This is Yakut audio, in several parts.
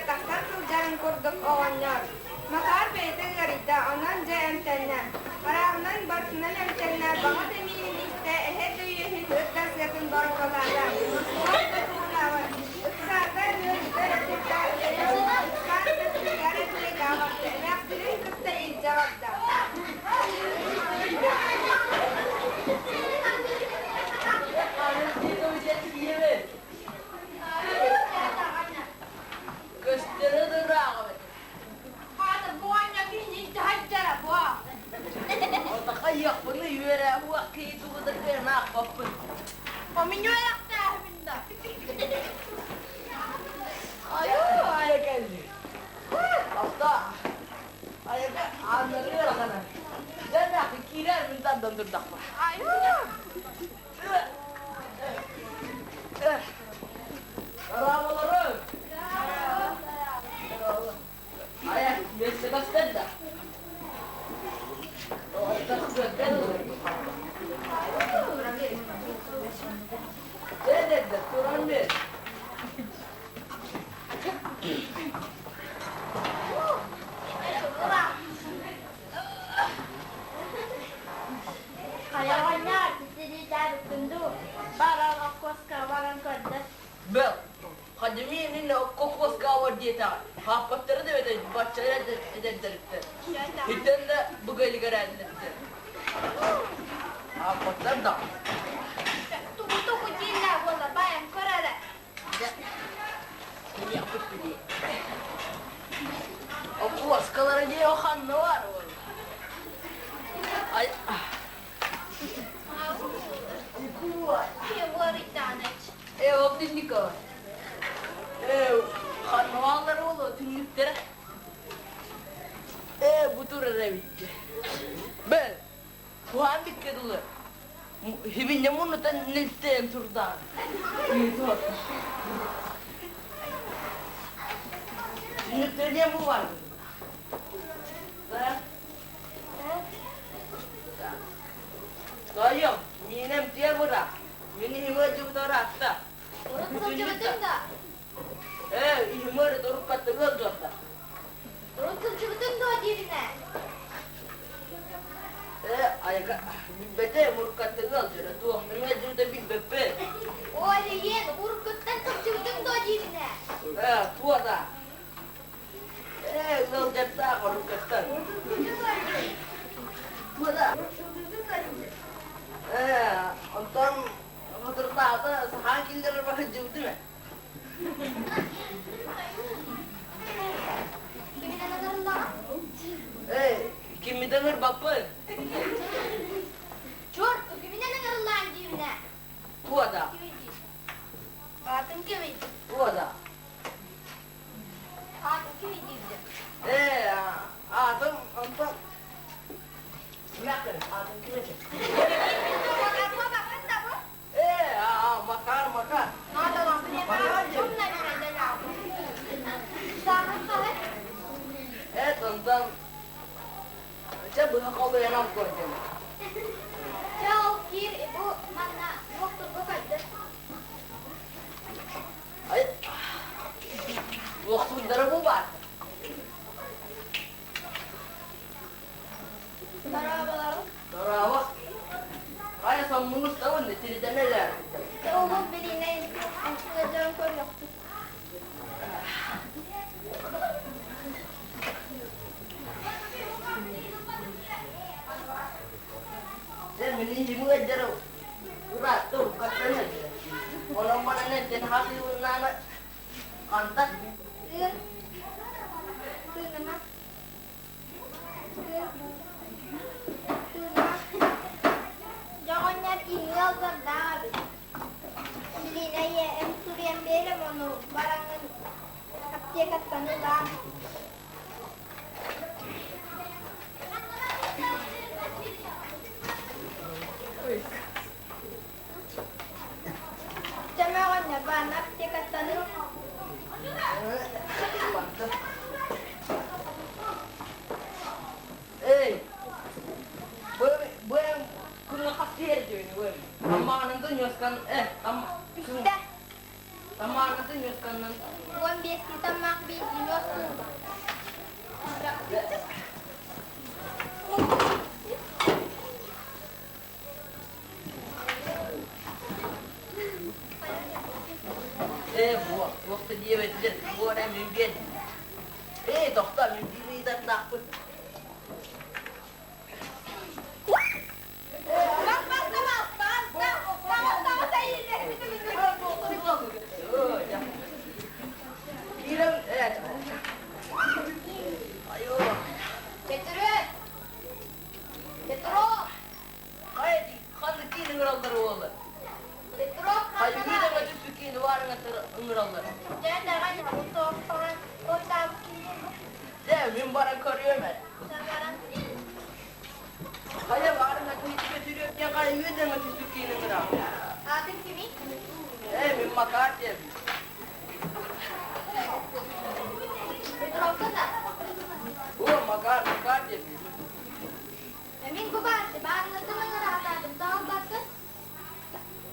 Тахсан сылдьарын курдук оҕонньор. Макар бэйэтэ ыарыйда, онон дьэ эмтэннэ. Арааһынан барытынан эмтэннэ, баҕа да миинин истэ, эһэ да үөһүн, ыт да сыатын боруобалаата. Туох да туһулаабат. Ыксаата, ыарыыта эрэ турда, ыксаан да сыыйар эппиэт аҕалта, эмээхсинин кытта илдьэ барда. Көстөрө да ырааҕа Отахайыахпыны үөрэ уох киһи тугу да кыайан аахпаппын. Айа кэлли. Алта. Айака ааннары ыарахана. Дьэ киирэр мин тардан турдахпа. Араабалары. Айа, миэстэ да. Туран бер. Бэл, хадьымиинин кокоскаавар диэтэҕэ, хааппаттары да эбэтэ бачча эдэрдэриттэр. Итэн да бугайлыгар ээллэттэр. Хааппаттар да. Окуоскалара дии ханна бар ол. Ай. Э, ол түннүк Э, ханна ол түннүктэрэ. Э, бу турар эбитти. Бэл, туһаан бикке дылы. Хибинне муннутан нилтен турдаан. Түннүктерне бу бар. Да? Тойом, минем тиэ бура. Мини химы жубутара атта. Э, ихимы торукка тыгыл жорта. Э, айка, билбете мурукка тыгыл жора. Туох, ныңа жубута билбеппе. Э, туода. Э, ыл жапта оруккаттан. Туода. Э, онтон мутуртаата сахан киллерер бахы жубутуме. Э, киммитеңер баппы? Туода. Туода. Э, атым онтон Мякын, атым ким эте? Э, а, Макар, Макар. Э, онтон Чэ, быһа. Холуйан алгордем. Чэ ол киир бу манна туохтурга көрдөр. Ай, туохтуурдара бу баар. Дорооболору. Дорообо. Хайа соммун устабын тиритэн элээр. Улус билиинэ дьон көрүөхпүт. Дьэ мин иһим ыалдьар ыраатта уруккаттан ыалдьар. Онон манан эрдэн хатыыбыннаана хантан Тыын. Тыыныма. Тыын. Тыыныма. Дьоҕонньор иһиҥ ыалдьардаах эбит. Билиинэ ийэ эн суруйан биэрим ону бараҥҥын аптекаттан ылаар. Чэ оҕонньор баанна аптекаттан ыл. Эй, бу бу күҥҥэ хас киһи бу Тамаанын ньуоскан э там Үстэ. Тамаанын ньуосканнан 15 таммах биирдии ньуоскун. Э буо туохта диэбэтилэр бу эрэ мин биэн Ээ тохтоо мин биир ыйдардаахпын. Киирэн э Айоо. Петров! Петров! Хайа ханнык киин ыҥыраллар уолу? Петров Хайа ханна үүнэҥэ түспүт киини баарыҥа ыҥыраллар. Дьэ даҕаны утуохтаҕын отаабыт киһи Дьэ мин баран көрүөм ээ. баран Хайа баарыҥа киһи көтүрүөм диэн хайа үүнэҥэ түспүт киини ыҥыраҕын. Аатын кимий? Ээ мин Макар диэбин. Петровка да? О, Макар, Макар диэбин. Мин бу баарты баарыҥыттан ыҥыраатаатым таалбаккын.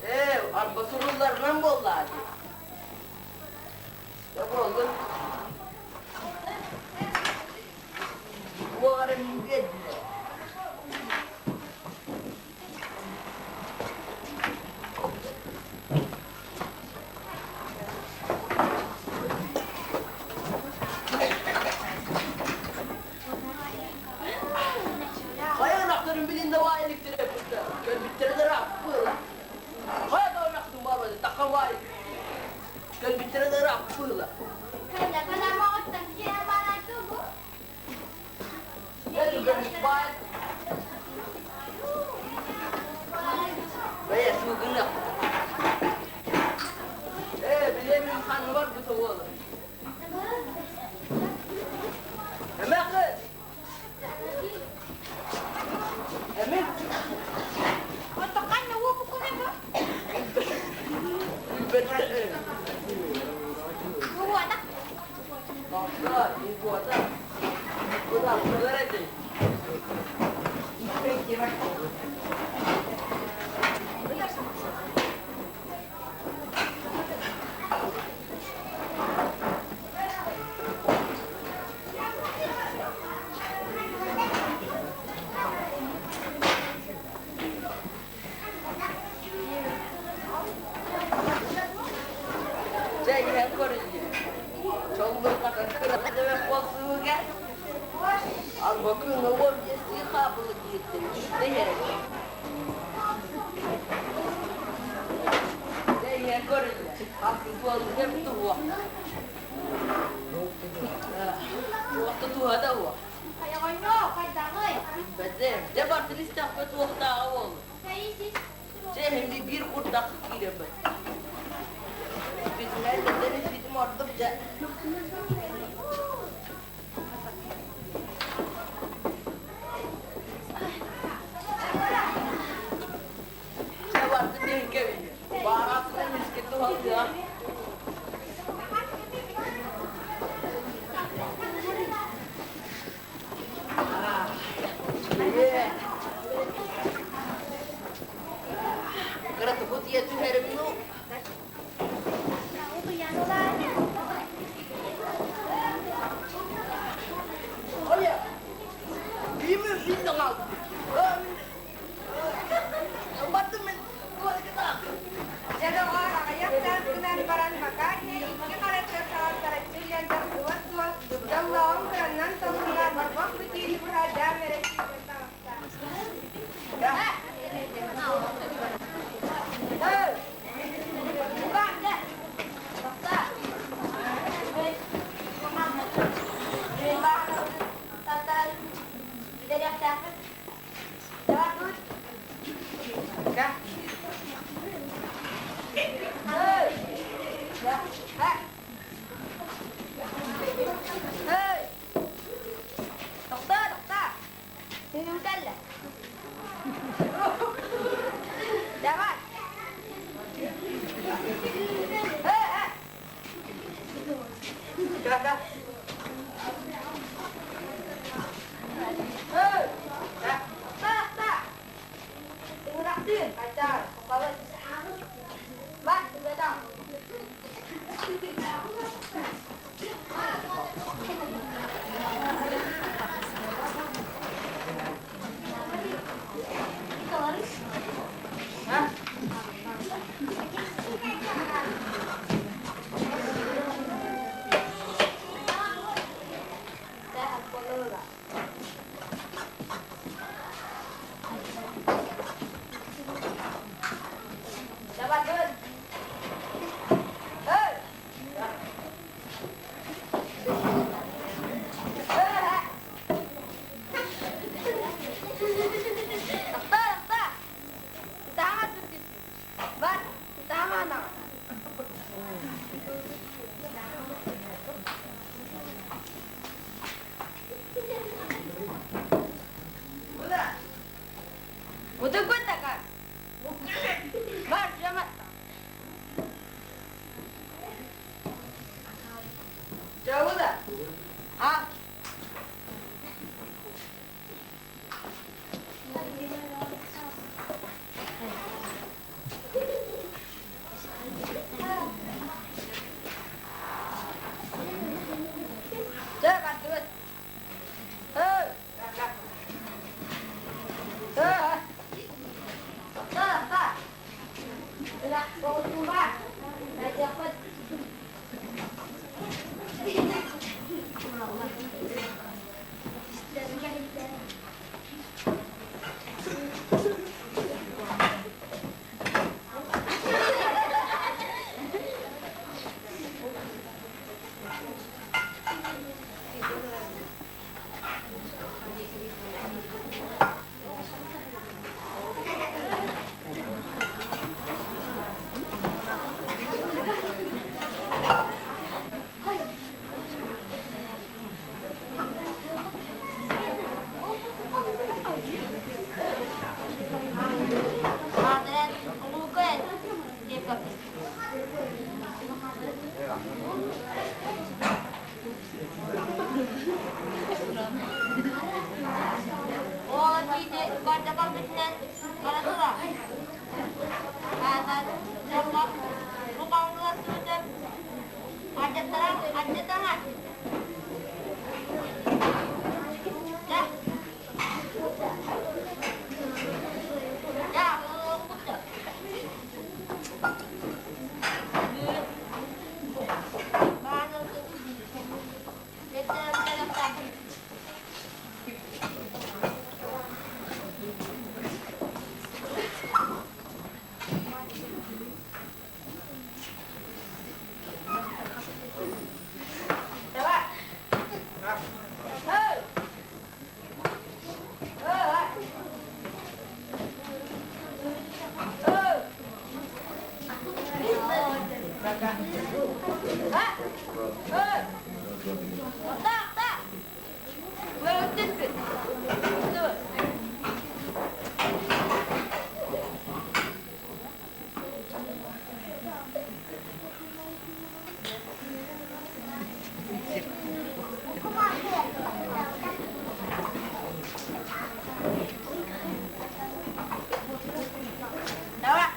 Ээ, арба сурулларынан буоллаа дии. Дьэ буоллун. Уоҕара мин биэрдилэр. Хайа ынахтарын билин да баай иликтэрэ кытта кэлбиттэрэ да ырааппыла. Хайа да ынахтын барбады такка баай кэлбиттэрэ да ырааппыла. Баай бэйэ сылгыныах. Ээ, билемин ханны бар бу оҕолор. Эмээххин! Эмин! Дьэ иһэн көрүллү. Арбакы ноҕом диэстии хаапылы кииртин үстэ иһэрэ. Дьэ иһэн көрүллэ. Хасыы буоллугар туһуох. Туохта туһата уо. Билбэтим. Дьэ бартын истэхпэ туохтааҕа буолла. Дьэ эһиги биир курдах киирэбит. Испитинэн дэтэн испитим ордук дьэ. Дьэ бартын иһин Баарасынан мискин туһалыа. Давай.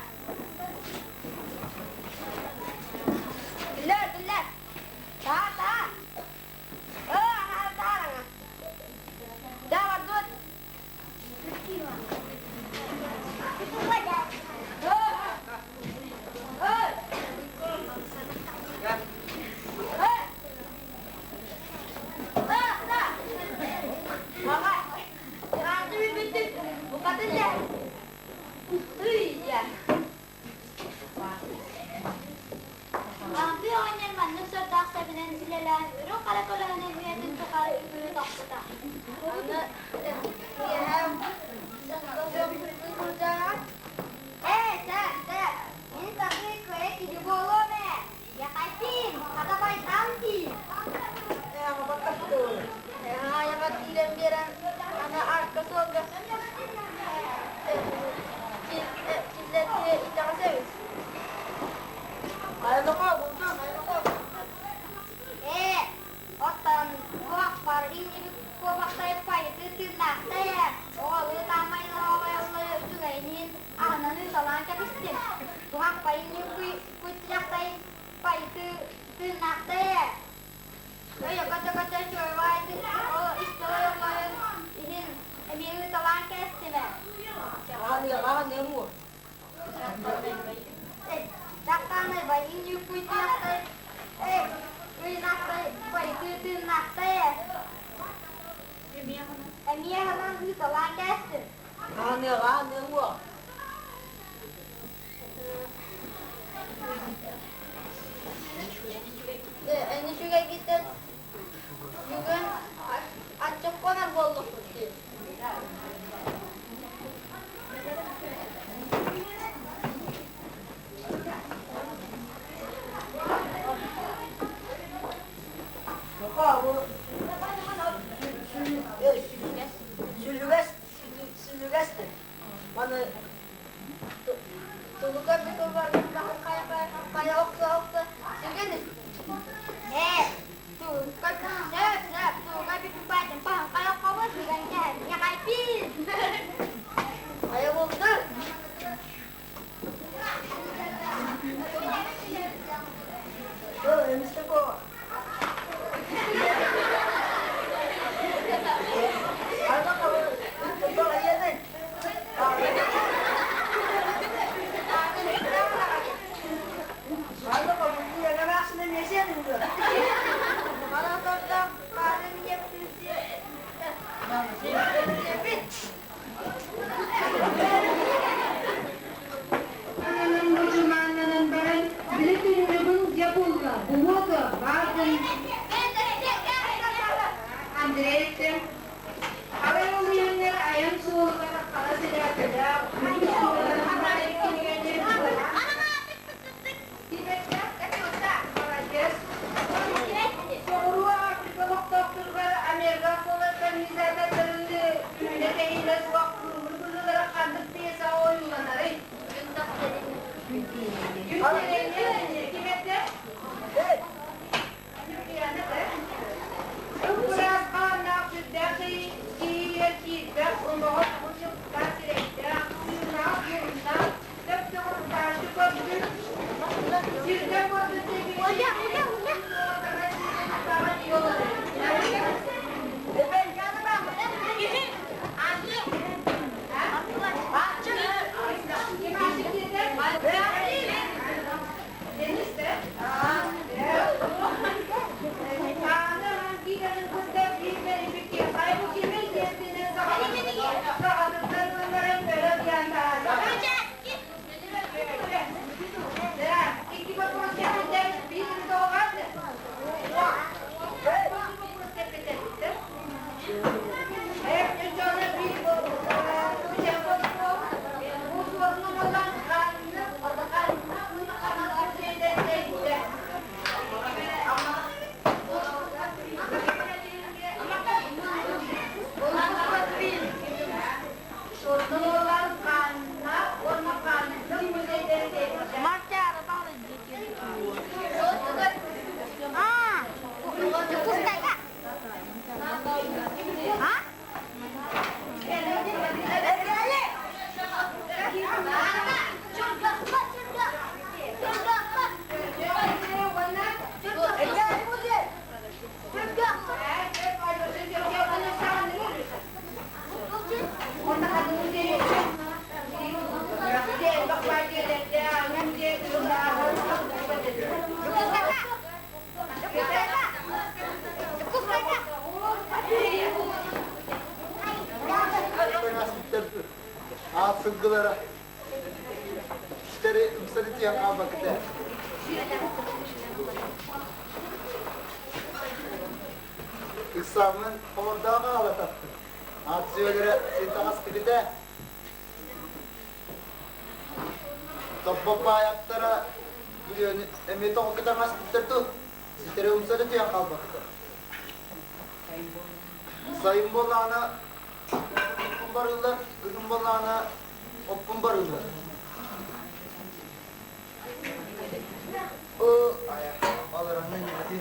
Сүлүгэс, сүлүгэс Маны тулугар хайа охсо-охсо сүгэн Хайа булду? Мучумааннанан баран, били түннүгүн дьэ булла, буһуо баардын Андрей Арай ол иһиннэр айан суолугар хара сэлээппэлээх, үгүс суолларын кинигэни Соҕуруу Африка олохтоохторугар Америка колонизатордарын үлэ-тэһиинэ суох кыыллыы быһыылара ханнык пьесаҕа ойууланарый? Ким этэ? Ып-ыраас хааннаах сүрдээх киһиэр киирбэх, омоҕо тоҕус сирэйдээх, тыыннаах муруннаах, төп-төҕүрдааччы көрбүт, сиргэ көрбүт Аат сылгылара ситэри ымсары тиийэн хаалбаккыта. Ыксааммын хомурдааҕы аалататтым. Аат сүөлэрэ син таҥас тигитэ. Тоббок баайаттара күрүөнү эмиэ тоҕо кытаҥас биттэр дуу? Ситэри умсары тиийэн хаалбаккыта. Сайын буоллаҕына оппун барыыллар, кыһын буоллаҕына оппун барыыллар. Оо, айа, олоронно ньыгытыы.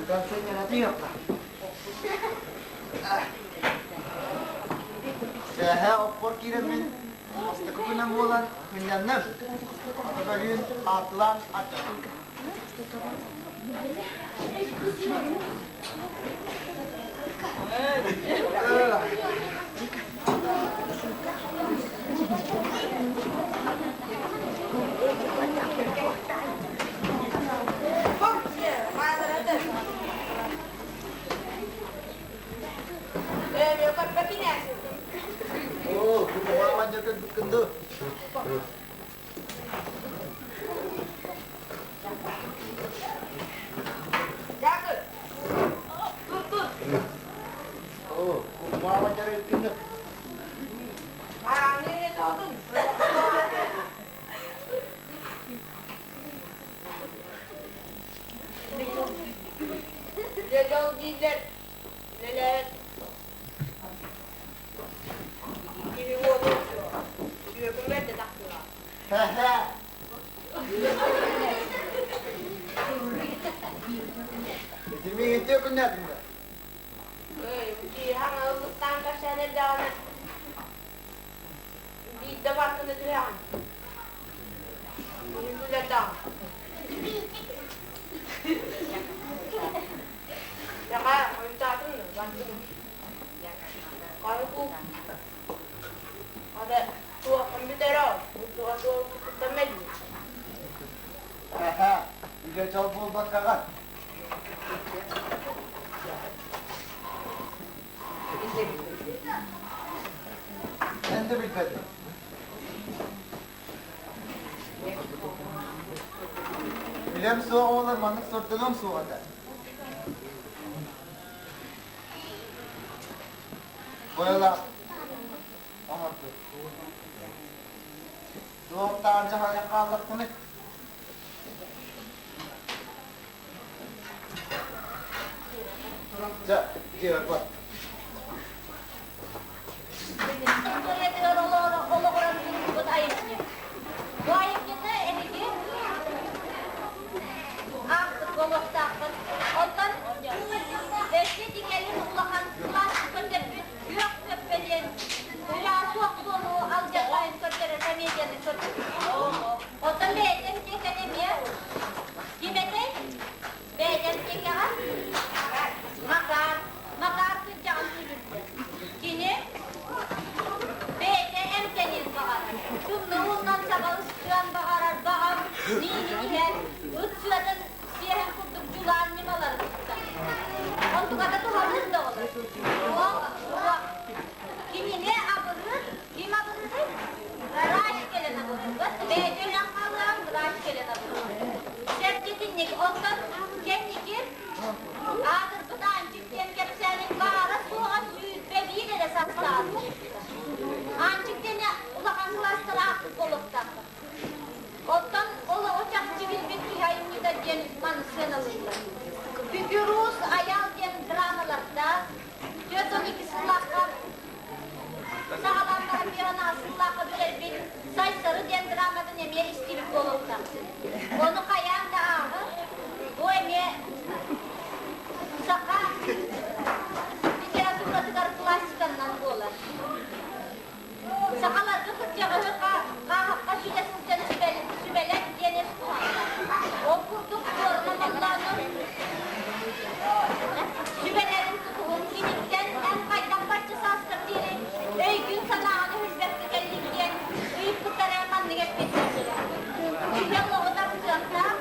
Сытан сынньана түһүөххэ. Бэҕэһээ оппор киирэммин бастакы күнэ буолан сынньанным. Ата бөлүүн хаартылаан ардым. Оо, кумааман дьэ дуу. Оо, кумааман дьэ кындуу. Дьэ, дииллэр, киһи уолу сүөкүн бэрдэ тахсыга. Хэ-хэ. Ити миигин түөкүннээтиҥ да? Киһи ыллыктаан кэпсээн эрдэҕинэ биирдэ баркына түһэҕин. Күлэрдэҕин. Яха, ойутаатын бардым. Карыку. Ада туох бүтэрэ, туох туох мэлли. Хэ-хэ, үлэ дьол буолбаккаҕа. Эн да билбэтим. Үлэм суох буолар маннык сордонуом суох этэ. Бойолаах оҥордум. Туох даҕаны дьаһайан хааллахпыный? Дьэ, дьиэбэр бар. Историятыгар олоҕуран суруллубут айымньы. Бу айымньыны эһиги аахпыт буолуохтааххыт. Онтон өссө тикэлин улахан кылаас көрдөрбүт күөх көппө диэн үлэҕэ суох буолуу алдьархайын көрдөрөр комедияны көрдөрбүт. Оттон бэйэтин тиэкэн эмиэ ким этэй? Бэйэтин тиэкэҕэ Макар. Макар кырдьаҕын сүлүрдэ. Кини бэйэтэ эмтэниэн баҕарар. Тымныы саба ыстыан баҕарар баҕам миинин иһэр, ыт сыатын сиэһин курдук дьулаан ньымалары туттар. Онтуката туһалыыр да оҕолор. Суох, суох. Кинини абырыыр, ким абырыырый? Врач кэлэн абырыыр. Бэйэтэ өлөн хаалыаҕын врач кэлэн абырыыр. Чэпчэтинник. Оттон кэнники Аатырбыт Аанчык диэн кэпсээнин баара-суоҕа 21 эрэ састаабыт. Аанчык диэни улахан кылаастар аахпыт буолуохтаахпыт. Оттон олоҕу чахчы билбит киһи айымньыта диэн маны сыаналыыллар. Күкүрүүс Айаал диэн драмалардаах 42 сыллаахха саҕалаан баран биэҕин сыллаахха бүтэрбит Сайсары диэн драматын эмиэ истибит буолуохтаахпыт. Ону хайаан да ааҕы, бу эмиэ саха литературатыгар классиканнан буолар. Сахаларга кырдьаҕаһы хааһахха сүтэ сылдьан сүбэлэт диэн өс туһанар. Ол курдук суоруна Моллоонун сүбэлэрин тутуһун киниттэн эн хайдах бачча сааскар диэри өйгүн-санааҕын өһүрбэккэ кэллиҥ диэн ыйыппыттара маннык эппиттэрэ. Киһи олоҕу таптыахтаах.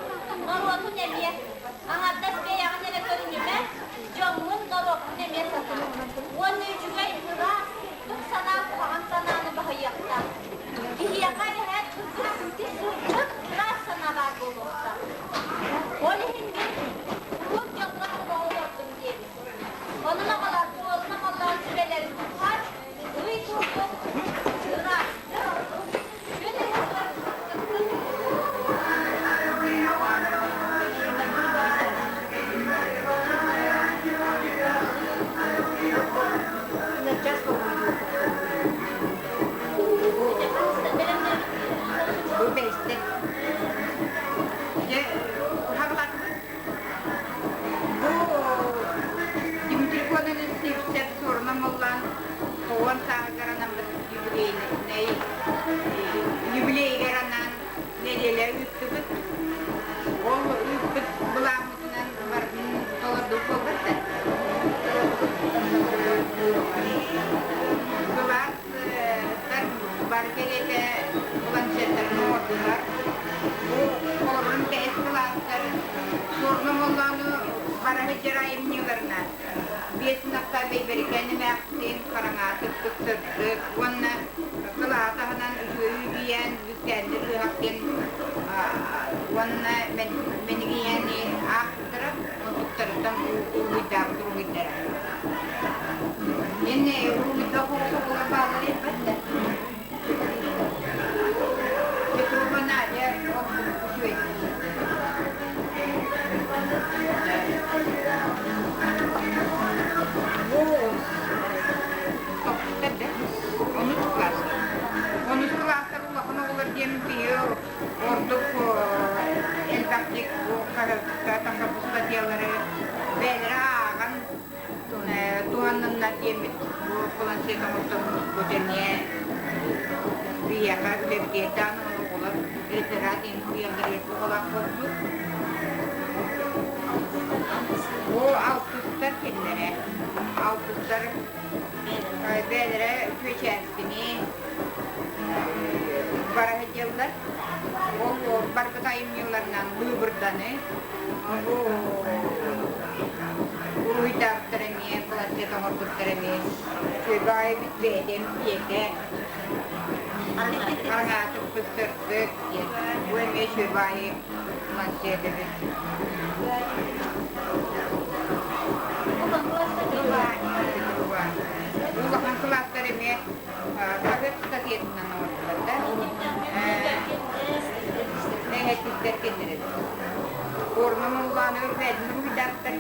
сылдьар айымньыларынан биэс ынахха Бэйбэрикээн эмээхсин, хараҥаатык сырдык уонна кылааһы таһынан үчүгэй үүйээн бүктээннэр ыаһах диэн уонна мэнигийээни аахпыттара, онтуктарыттан уруһуйдаабыт уруһуйдара. Мин уруһуйга оҕолор бааллар эппэттэр. Петрова Надя үчүгэй. Бу тохтар да онус класс. Онус класстар улахан оҕолор диэн киһи ордук элбэхтик бу хаһыакка тахсар статьялары бэйэлэрэ ааҕан туһанныннар диэммит бу планшет оҥостоммут эмиэ биһиэхэ үлэбитиэрдээн оҕолор реферат иһин суруйалларыгар туһалаах буолбут. Бу алтыстар кинилэрэ. Алтыстар бэйэлэрэ үчүгэйчээскини бара сылдьаллар. Ол барбыт айымньыларынан быыбырданы бу уруһуйдаабыттар эмиэ, планшет оҥорбуттар эмиэ. Үчүгэй бэйэтин пиэтэ хараҥаатыппыт сырдык диэн. Бу эмиэ үчүгэй планшет эбит. Улахан кылаастар эмиэ хаһыат статьятынан оҥордулар да. Эһэтиттэр кэллэр эбит. Формам улааны бэйэтин уруһуйдаабыттар.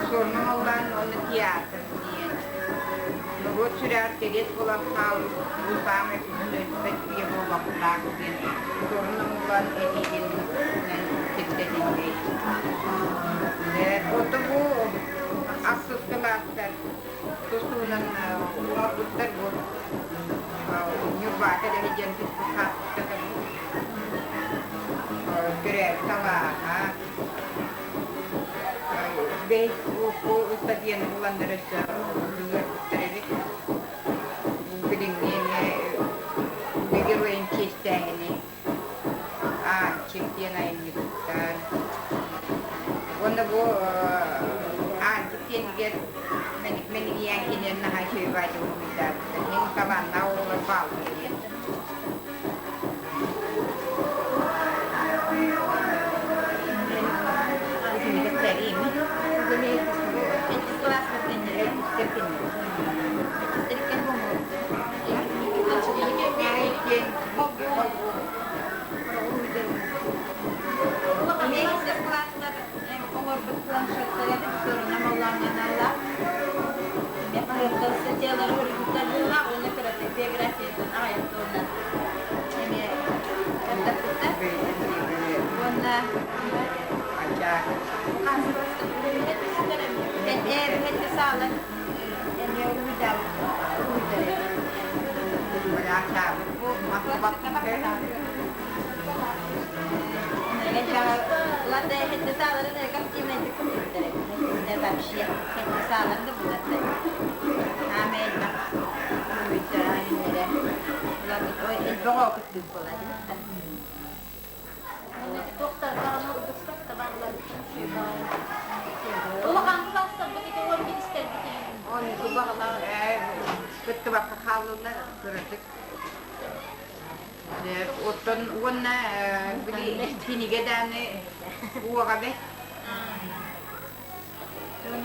Суорунан оллаан уонна театр диэн. Норуот сүрэҕэр кэриэс буолан хаалбыт бу саамай уһун өлбөт үйэ буолуохтаах диэн суорунан оллаан этиитинэн сирдэтиннэй. Ото бу ахсыс кылаастар тус-туһунан оҥорбуттар бу Ньурбаата эрэ диэн түспүт хаартыската бу. Төрөөбүт алааһа Бэйс бу ыстатыйаны буланнар өссө ыҥырбыттар эбит. Билиҥҥи эмиэ геройун чиэстээһини Аанчык диэн айымньытыттан. Уонна бу Аанчык диэнигэр Мэнигийээн киниэн наһаа үчүгэй баайдык уруһуйдаабыттар. Мин талааннаах оҕолор бааллар диэн. Оҥорбут планшеттара эбит суоруна маллааҥҥаналлаах. Эмиэ хаһыаттар статьялары суруйбуттар быһыылаах уонна кыратык биографиятын аҕыйах тылынан эмиэ сырдаппыттар. Уонна эбэһэт саалар эмиэ уруһуйдаабыт уруһуйдар Улахан кылаастарбыт ити уон биристэрбитин. Кыттыбакка хааллылар кыратык. Оттон уонна били кинигэ дааны уоҕа бэт.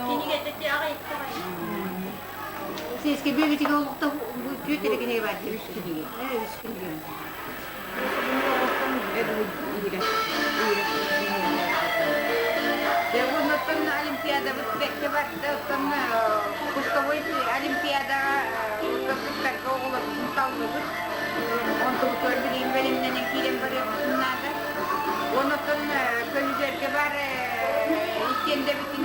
Кинигэтэ ти аҕай Сиэскэ бүөбүтүгэ олохто түөрт эрэ кинигэ бар үс кинигэ. Үс кинигэ. Оттон Олимпиадабыт бэккэ барда, оттон кустовой Олимпиадаҕа кыттарга оҕолорбутун таллыбыт. Онтубутугар билигин бэлэмнэнэн киирэн барыахпытын наада. Онон көһүтэргэ бар истиэндэбитин